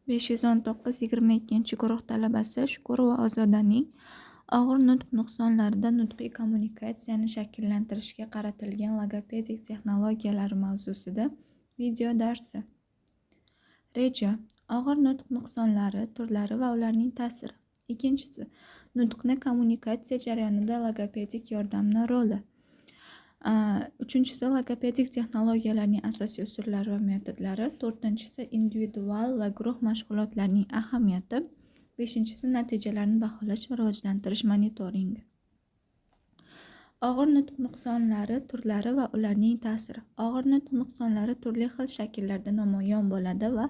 519 22-guruh talabasi Shukurova Ozodaning og'ir nutq nuqsonlarida nutqiy kommunikatsiyani shakllantirishga qaratilgan logopedik texnologiyalar mavzusida video darsi. Reja: og'ir nutq nuqsonlari turlari va ularning ta'siri. Ikkinchisi, nutqni kommunikatsiya jarayonida logopedik yordamni roli. Uchinchisi, logopedik texnologiyalarning asosiy usullari va metodlari. To'rtinchisi, individual va guruh mashg'ulotlarining ahamiyati. Beshinchisi, natijalarni baholash va rivojlantirish monitoringi. Og'ir nutq nuqsonlari turlari va ularning ta'siri. Og'ir nutq nuqsonlari turli xil shakllarda namoyon bo'ladi va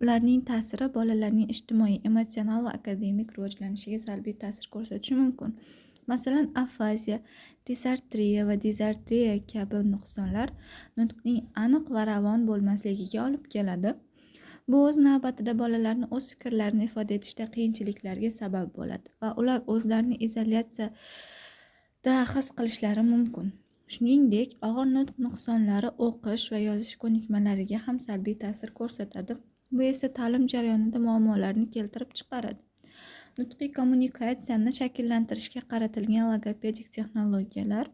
ularning ta'siri bolalarning ijtimoiy, emotsional va akademik rivojlanishiga salbiy ta'sir ko'rsatishi mumkin. Masalan, afaziya, disartriya va dizartriya kabi nuqsonlar nutqning aniq va ravon bo'lmasligiga olib keladi. Bu o'z navbatida bolalarni o'z fikrlarini ifoda etishda qiyinchiliklarga sabab bo'ladi va ular o'zlarini izolyatsiyada his qilishlari mumkin. Shuningdek, og'ir nutq nuqsonlari o'qish va yozish ko'nikmalariga ham salbiy ta'sir ko'rsatadi. Bu esa ta'lim jarayonida muammolarni keltirib chiqaradi. Nutqiy kommunikatsiyani shakllantirishga qaratilgan logopedik texnologiyalar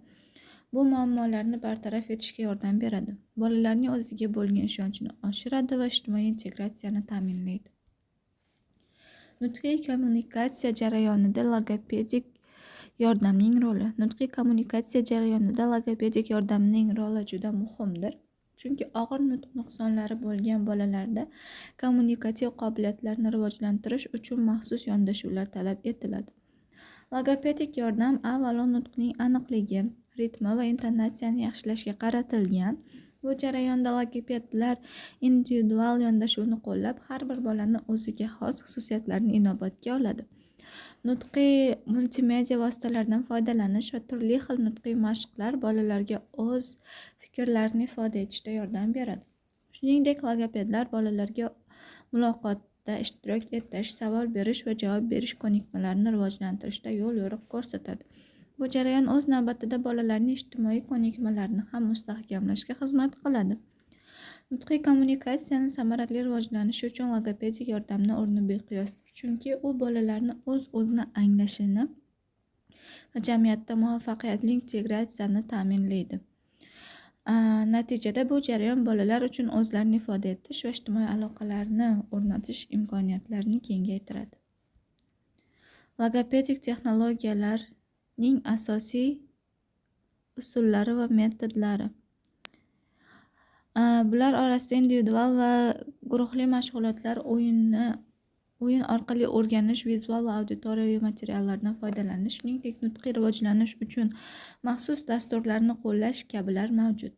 bu muammolarni bartaraf etishga yordam beradi. Bolalarning o'ziga bo'lgan ishonchini oshiradi va ijtimoiy integratsiyani ta'minlaydi. Nutqiy kommunikatsiya jarayonida logopedik yordamning roli. Nutqiy kommunikatsiya jarayonida logopedik yordamning roli juda muhimdir. Chunki og'ir nutq nuqsonlari bo'lgan bolalarda kommunikativ qobiliyatlarni rivojlantirish uchun maxsus yondashuvlar talab etiladi. Logopedik yordam avvalo nutqning aniqligi, ritmi va intonatsiyani yaxshilashga qaratilgan. Bu jarayonda logopedlar individual yondashuvni qo'llab, har bir bolani o'ziga xos xususiyatlarini inobatga oladi. Nutqiy multimedia vositalaridan foydalanish va turli xil nutqiy mashqlar bolalarga o'z fikrlarini ifoda etishda yordam beradi. Shuningdek, logopedlar bolalarga muloqotda ishtirok etish, savol berish va javob berish ko'nikmalarini rivojlantirishda yo'l-yo'riq ko'rsatadi. Bu jarayon o'z navbatida bolalarning ijtimoiy ko'nikmalarini ham mustahkamlashga xizmat qiladi. Nutqiy kommunikatsiyani samarali rivojlanishi uchun logopedik yordamni o'rni beqiyosdir. Chunki u bolalarni o'z-o'zini anglashini va jamiyatda muvaffaqiyatli integratsiyani ta'minlaydi. Natijada bu jarayon bolalar uchun o'zlarini ifoda etish va ijtimoiy aloqalarni o'rnatish imkoniyatlarini kengaytiradi. Logopedik texnologiyalarning asosiy usullari va metodlari. Bular orasida individual va guruhli mashg'ulotlar, o'yin orqali o'rganish, vizual va auditoriyaviy materiallardan foydalanish, shuningdek, nutqiy rivojlanish uchun maxsus dasturlarni qo'llash kabilar mavjud.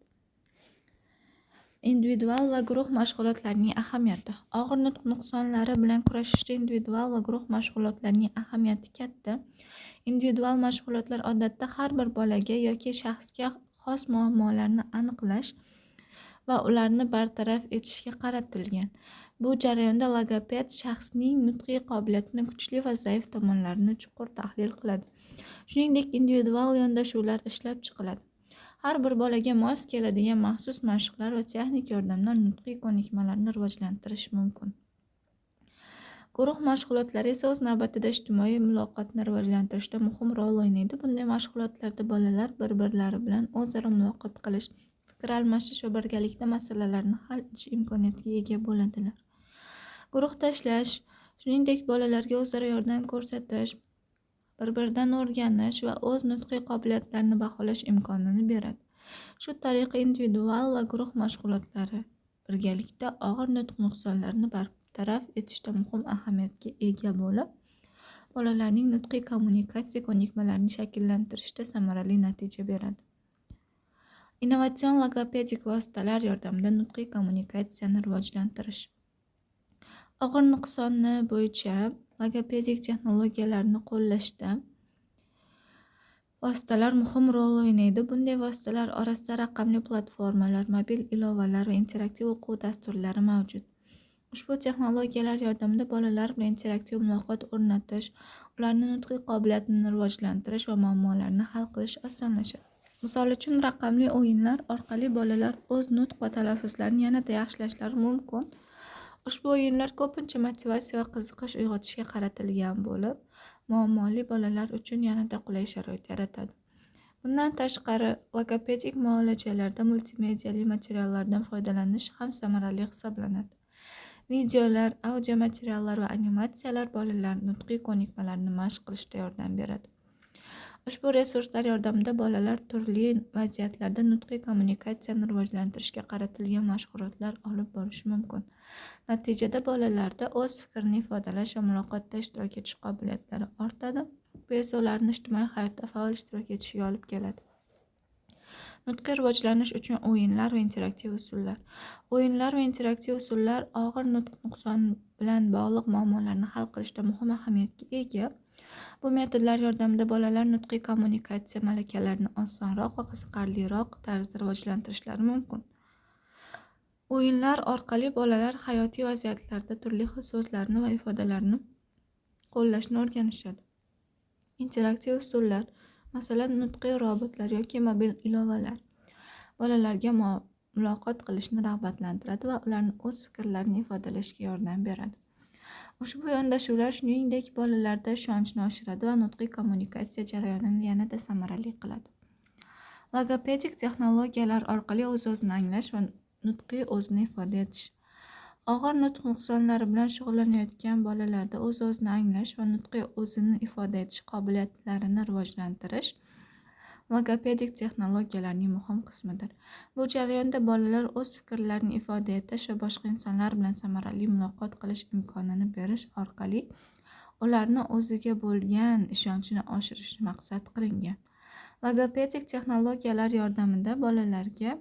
Individual va guruh mashg'ulotlarining ahamiyati. Og'ir nutq nuqsonlari bilan kurashishda individual va guruh mashg'ulotlarining ahamiyati katta. Individual mashg'ulotlar odatda har bir bolaga yoki shaxsga xos muammolarni aniqlash va ularni bartaraf etishga qaratilgan. Bu jarayonda logoped shaxsning nutqiy qobiliyatini kuchli va zaif tomonlarini chuqur tahlil qiladi. Shuningdek, individual yondashuvlar ishlab chiqiladi. Har bir bolaga mos keladigan maxsus mashqlar va texnik yordamlar nutqiy ko'nikmalarni rivojlantirish mumkin. Guruh mashg'ulotlari esa o'z navbatida ijtimoiy muloqotni rivojlantirishda muhim rol o'ynaydi. Bunday mashg'ulotlarda bolalar bir-birlari bilan o'zaro muloqot qilish, fikr almashish va birgalikda masalalarni hal etish imkoniyatiga ega bo'ladilar. Guruhda ishlash, shuningdek, bolalarga o'zaro yordam ko'rsatish, bir-biridan o'rganish va o'z nutqiy qobiliyatlarini baholash imkonini beradi. Shu tariqa individual va guruh mashg'ulotlari birgalikda og'ir nutq nuqsonlarini bartaraf etishda muhim ahamiyatga ega bo'lib, bolalarning nutqiy kommunikatsiya ko'nikmalarini shakllantirishda samarali natija beradi. Innovatsion logopedik vositalar yordamida nutqiy kommunikatsiyani rivojlantirish. Og'ir nuqsonni bo'yicha logopedik texnologiyalarni qo'llashda vositalar muhim rol o'ynaydi. Bunday vositalar orasida raqamli platformalar, mobil ilovalar va interaktiv o'quv dasturlari mavjud. Ushbu texnologiyalar yordamida bolalar bilan interaktiv muloqot o'rnatish, ularning nutqiy qobiliyatini rivojlantirish va muammolarni hal qilish osonlashadi. Misol uchun, raqamli o'yinlar orqali bolalar o'z nutq va talaffuzlarini yanada yaxshilashlari mumkin. Ushbu o'yinlar ko'pincha motivatsiya va qiziqish uyg'otishga qaratilgan bo'lib, muammoli bolalar uchun yanada qulay sharoit yaratadi. Bundan tashqari, logopedik muolajalarda multimediali materiallardan foydalanish ham samarali hisoblanadi. Videolar, audio materiallar va animatsiyalar bolalar nutqiy ko'nikmalarini mashq qilishda yordam beradi. Ushbu resurslar yordamida bolalar turli vaziyatlarda nutqiy kommunikatsiyani rivojlantirishga qaratilgan mashg'ulotlar olib borishi mumkin. Natijada bolalarda o'z fikrini ifodalash va muloqotda ishtirok etish qobiliyatlari ortadi. Bu esa ularni ijtimoiy hayotda faol ishtirok etishiga olib keladi. Nutqiy rivojlanish uchun o'yinlar va interaktiv usullar. O'yinlar va interaktiv usullar og'ir nutq nuqsoni bilan bog'liq muammolarni hal qilishda muhim ahamiyatga ega. Bu metodlar yordamida bolalar nutqiy kommunikatsiya malakalarini osonroq va qiziqarliroq tarzda rivojlantirishlari mumkin. O'yinlar orqali bolalar hayotiy vaziyatlarda turli xil so'zlarni va ifodalarni qo'llashni o'rganishadi. Interaktiv usullar, masalan, nutqiy robotlar yoki mobil ilovalar bolalarga muloqot qilishni rag'batlantiradi va ularni o'z fikrlarini ifodalashga yordam beradi. Ushbu yondashuvlar shuningdek bolalarda ishonchni oshiradi va nutqiy kommunikatsiya jarayonini yanada samarali qiladi. Logopedik texnologiyalar orqali o'z-o'zini anglash va nutqiy o'zini ifoda etish. Og'ir nutq nuqsonlari bilan shug'ullanayotgan bolalarda o'z-o'zini anglash va nutqiy o'zini ifoda etish qobiliyatlarini rivojlantirish logopedik texnologiyalarning muhim qismidir. Bu jarayonda bolalar o'z fikrlarini ifoda etish va boshqa insonlar bilan samarali muloqot qilish imkonini berish orqali ularni o'ziga bo'lgan ishonchini oshirish maqsad qilingan. Logopedik texnologiyalar yordamida bolalarga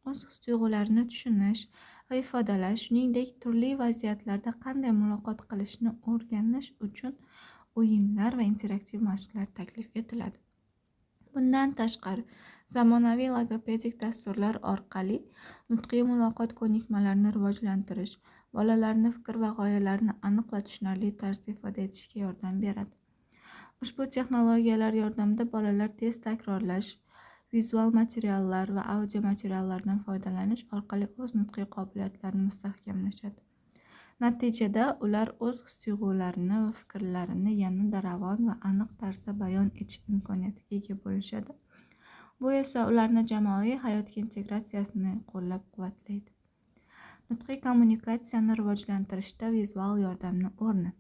o'z his-tuyg'ularini tushunish va ifodalash, shuningdek, turli vaziyatlarda qanday muloqot qilishni o'rganish uchun o'yinlar va interaktiv mashqlar taklif etiladi. Bundan tashqari, zamonaviy logopedik dasturlar orqali nutqiy muloqot ko'nikmalarini rivojlantirish, bolalarni fikr va g'oyalarini aniq va tushunarli tarzda ifoda etishga yordam beradi. Ushbu texnologiyalar yordamida bolalar tez takrorlash, vizual materiallar va audio materiallardan foydalanish orqali o'z nutqiy qobiliyatlarini mustahkamlashadi. Natijada ular o'z his-tuyg'ularini va fikrlarini yanada ravon va aniq tarzda bayon etish imkoniyatiga ega bo'lishadi. Bu esa ularni jamoaviy hayotga integratsiyasini qo'llab-quvvatlaydi. Nutqiy kommunikatsiyani rivojlantirishda vizual yordamni o'rni.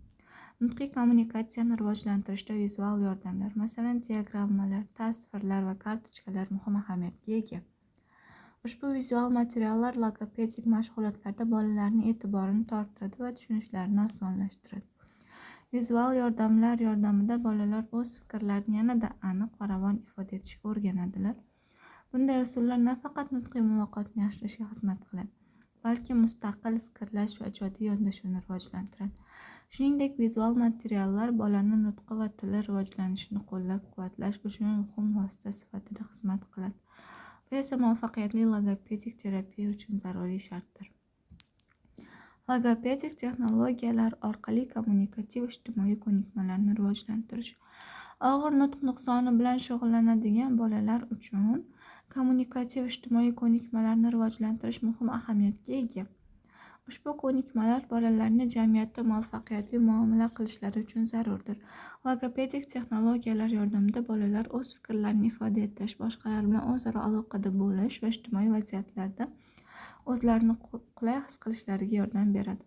Nutqiy kommunikatsiyani rivojlantirishda vizual yordamlar, masalan, diagrammalar, tasvirlar va kartochkalar muhim ahamiyatga ega. Ushbu vizual materiallar logopedik mashg'ulotlarda bolalarning e'tiborini tortadi va tushunishlarini osonlashtiradi. Vizual yordamlar yordamida bolalar o'z fikrlarini yanada aniq va ravon ifoda etishga o'rganadilar. Bunday usullar nafaqat nutqiy muloqotni yaxshilashga xizmat qiladi, balki mustaqil fikrlash va ijodiy yondashuvni rivojlantiradi. Shuningdek, vizual materiallar bolani nutqi va tili rivojlanishini qo'llab-quvvatlash uchun muhim vosita sifatida xizmat qiladi. Bu esa muvaffaqiyatli logopedik terapiya uchun zaruriy shartdir. Logopedik texnologiyalar orqali kommunikativ ijtimoiy ko'nikmalarni rivojlantirish. Og'ir nutq nuqsoni bilan shug'ullanadigan bolalar uchun kommunikativ ijtimoiy ko'nikmalarni rivojlantirish muhim ahamiyatga ega. Ushbu ko'nikmalar bolalarni jamiyatda muvaffaqiyatli muomala qilishlari uchun zarurdir. Logopedik texnologiyalar yordamida bolalar o'z fikrlarini ifoda etish, boshqalar bilan o'zaro aloqada bo'lish va ijtimoiy vaziyatlarda o'zlarini qulay his qilishlariga yordam beradi.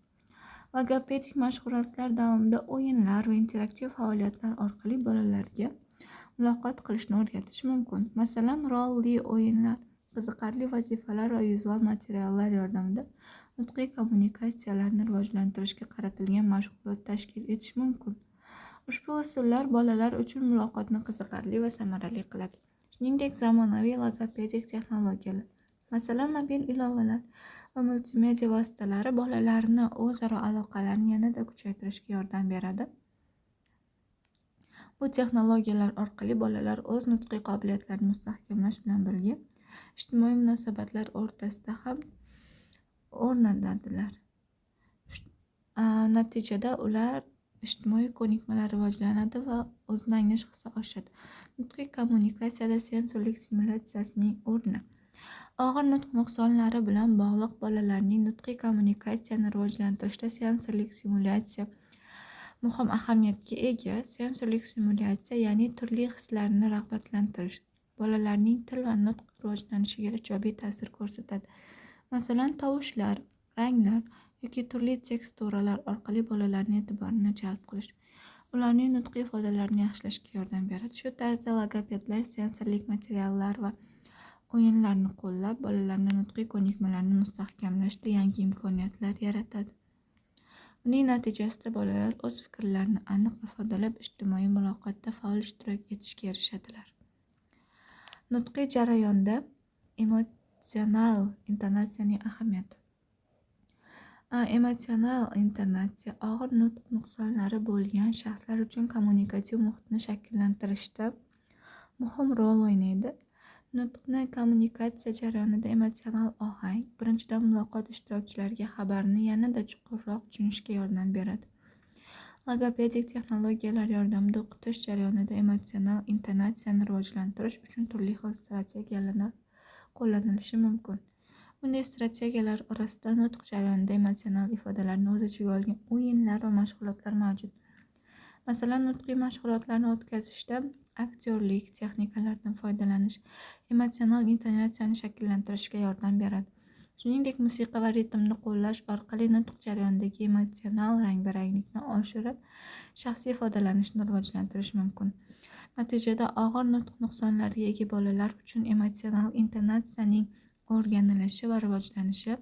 Logopedik mashg'ulotlar davomida o'yinlar va interaktiv faoliyatlar orqali bolalarga muloqot qilishni o'rgatish mumkin. Masalan, rolli o'yinlar, qiziqarli vazifalar va vizual materiallar yordamida nutqiy kommunikatsiyalarni rivojlantirishga qaratilgan mashg'ulot tashkil etish mumkin. Ushbu usullar bolalar uchun muloqotni qiziqarli va samarali qiladi. Shuningdek, zamonaviy logopedik texnologiyalar, masalan, mobil ilovalar va multimedia vositalari bolalarni o'zaro aloqalarini yanada kuchaytirishga yordam beradi. Bu texnologiyalar orqali bolalar o'z nutqiy qobiliyatlarini mustahkamlash bilan birga ijtimoiy munosabatlar o'rtasida ham o'rnatadilar. Natijada ular ijtimoiy ko'nikmalar rivojlanadi va o'zini anglash hissi oshadi. Nutqiy kommunikatsiyada sensorlik simulyatsiyasining o'rni. Og'ir nutq nuqsonlari bilan bog'liq bolalarning nutqiy kommunikatsiyani rivojlantirishda sensorlik simulyatsiya muhim ahamiyatga ega. Sensorlik simulyatsiya, ya'ni turli hislarni rag'batlantirish, bolalarning til va nutq rivojlanishiga ijobiy ta'sir ko'rsatadi. Masalan, tovushlar, ranglar yoki turli teksturalar orqali bolalarning e'tiborini jalb qilish ularning nutqiy ifodalarini yaxshilashga yordam beradi. Shu tarzda logopedlar sensorlik materiallar va o'yinlarni qo'llab, bolalarni nutqiy ko'nikmalarini mustahkamlashda yangi imkoniyatlar yaratadi. Buning natijasida bolalar o'z fikrlarini aniq ifodalab, ijtimoiy muloqotda faol ishtirok etishga erishadilar. Nutqiy jarayonda emotsional intonatsiyaning ahamiyati. Emotsional intonatsiya og'ir nutq nuqsonlari bo'lgan shaxslar uchun kommunikativ muhitni shakllantirishda muhim rol o'ynaydi. Nutqni kommunikatsiya jarayonida emotsional ohang, birinchidan, muloqot ishtirokchilariga xabarni yanada chuqurroq tushunishga yordam beradi. Logopedik texnologiyalar yordamida o'qitish jarayonida emotsional intonatsiyani rivojlantirish uchun turli xil strategiyalar qo'llanilishi mumkin. Bunday strategiyalar orasida nutq jarayonida emotsional ifodalarni o'z ichiga olgan o'yinlar va mashg'ulotlar mavjud. Masalan, nutqiy mashg'ulotlarni o'tkazishda aktyorlik texnikalaridan foydalanish emotsional intonatsiyani shakllantirishga yordam beradi. Shuningdek, musiqa va ritmni qo'llash orqali nutq jarayonidagi emotsional rang-baranglikni oshirib, shaxsiy ifodalanishni rivojlantirish mumkin. Natijada og'ir nutq nuqsonlariga ega bolalar uchun emotsional intonatsiyaning o'rganilishi va rivojlanishi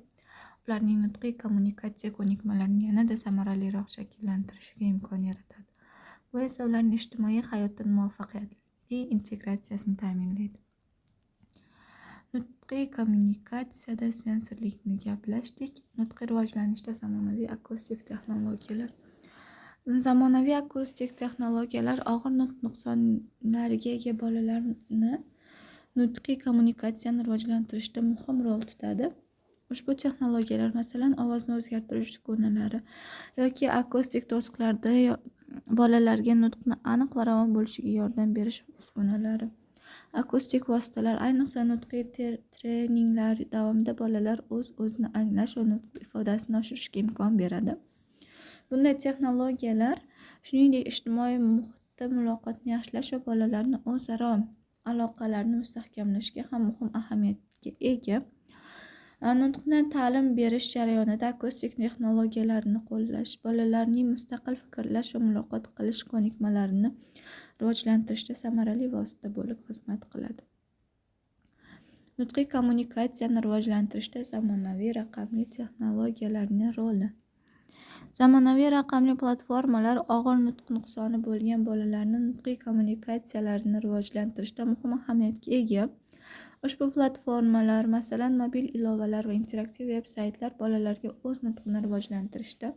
ularning nutqiy kommunikatsiya ko'nikmalarini yanada samaraliroq shakllantirishiga imkon yaratadi. Bu esa ularning ijtimoiy hayotda muvaffaqiyatli integratsiyasini ta'minlaydi. Nutqiy kommunikatsiyada sensorlikni gaplashdik. Nutqiy rivojlanishda zamonaviy akustik texnologiyalar. Zamonaviy akustik texnologiyalar og'ir nutq nuqsonlariga ega bolalarni nutqiy kommunikatsiyani rivojlantirishda muhim rol tutadi. Ushbu texnologiyalar, masalan, ovozni o'zgartirish uskunalari yoki akustik to'siqlarda bolalarga nutqni aniq va ravon bo'lishiga yordam berish uskunalari. Akustik vositalar, ayniqsa nutqiy treninglar davomida bolalar o'z-o'zini anglash va nutq ifodasini oshirishga imkon beradi. Bunday texnologiyalar, shuningdek, ijtimoiy muhitda muloqotni yaxshilash va bolalarni o'zaro aloqalarni mustahkamlashga ham muhim ahamiyatga ega. Nutqni ta'lim berish jarayonida akustik texnologiyalarni qo'llash bolalarning mustaqil fikrlash va muloqot qilish ko'nikmalarini rivojlantirishda samarali vosita bo'lib xizmat qiladi. Nutqiy kommunikatsiyani rivojlantirishda zamonaviy raqamli texnologiyalarning roli. Zamonaviy raqamli platformalar og'ir nutq nuqsoni bo'lgan bolalarni nutqiy kommunikatsiyalarini rivojlantirishda muhim ahamiyatga ega. Ushbu platformalar, masalan, mobil ilovalar va interaktiv veb-saytlar bolalarga o'z nutqini rivojlantirishda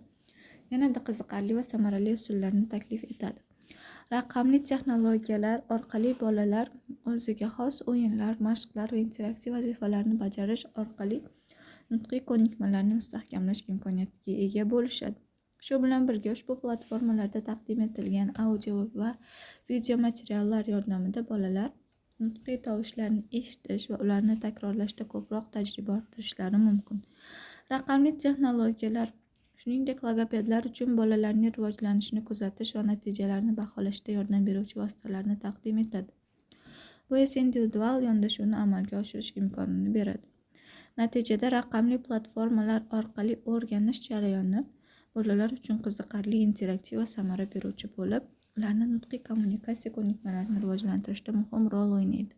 yanada qiziqarli va samarali usullarni taklif etadi. Raqamli texnologiyalar orqali bolalar o'ziga xos o'yinlar, mashqlar va interaktiv vazifalarni bajarish orqali nutqiy ko'nikmalarni mustahkamlash imkoniyatiga ega bo'lishadi. Shu bilan birga, ushbu platformalarda taqdim etilgan audio va video materiallar yordamida bolalar nutqiy tovushlarni eshitish va ularni takrorlashda ko'proq tajriba orttirishlari mumkin. Raqamli texnologiyalar, shuningdek, logopedlar uchun bolalarning rivojlanishini kuzatish va natijalarini baholashda yordam beruvchi vositalarni taqdim etadi. Bu esa individual yondashuvni amalga oshirish imkonini beradi. Natijada raqamli platformalar orqali o'rganish jarayoni bolalar uchun qiziqarli, interaktiv va samara beruvchi bo'lib, ularni nutqiy kommunikatsiya ko'nikmalarini rivojlantirishda muhim rol o'ynaydi.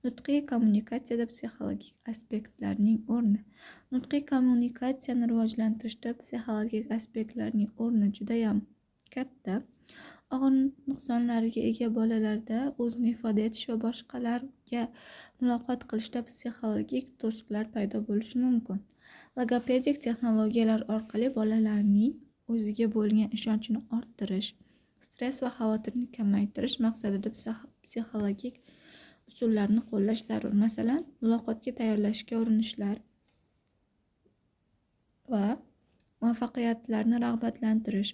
Nutqiy kommunikatsiyada psixologik aspektlarning o'rni. Nutqiy kommunikatsiyani rivojlantirishda psixologik aspektlarning o'rni judayam katta. Og'ir nuqsonlariga ega bolalarda o'zini ifoda etish va boshqalarga muloqot qilishda psixologik to'siqlar paydo bo'lishi mumkin. Logopedik texnologiyalar orqali bolalarning o'ziga bo'lgan ishonchini orttirish, stress va xavotirni kamaytirish maqsadida psixologik usullarni qo'llash zarur. Masalan, muloqotga tayyorlashga urinishlar va muvaffaqiyatlarni rag'batlantirish,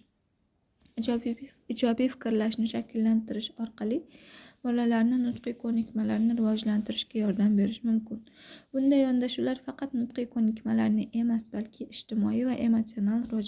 ijobiy fikrlashni shakllantirish orqali bolalarni nutqiy ko'nikmalarni rivojlantirishga yordam berishi mumkin. Bunday yondashuvlar faqat nutqiy ko'nikmalarni emas, balki ijtimoiy va emotsional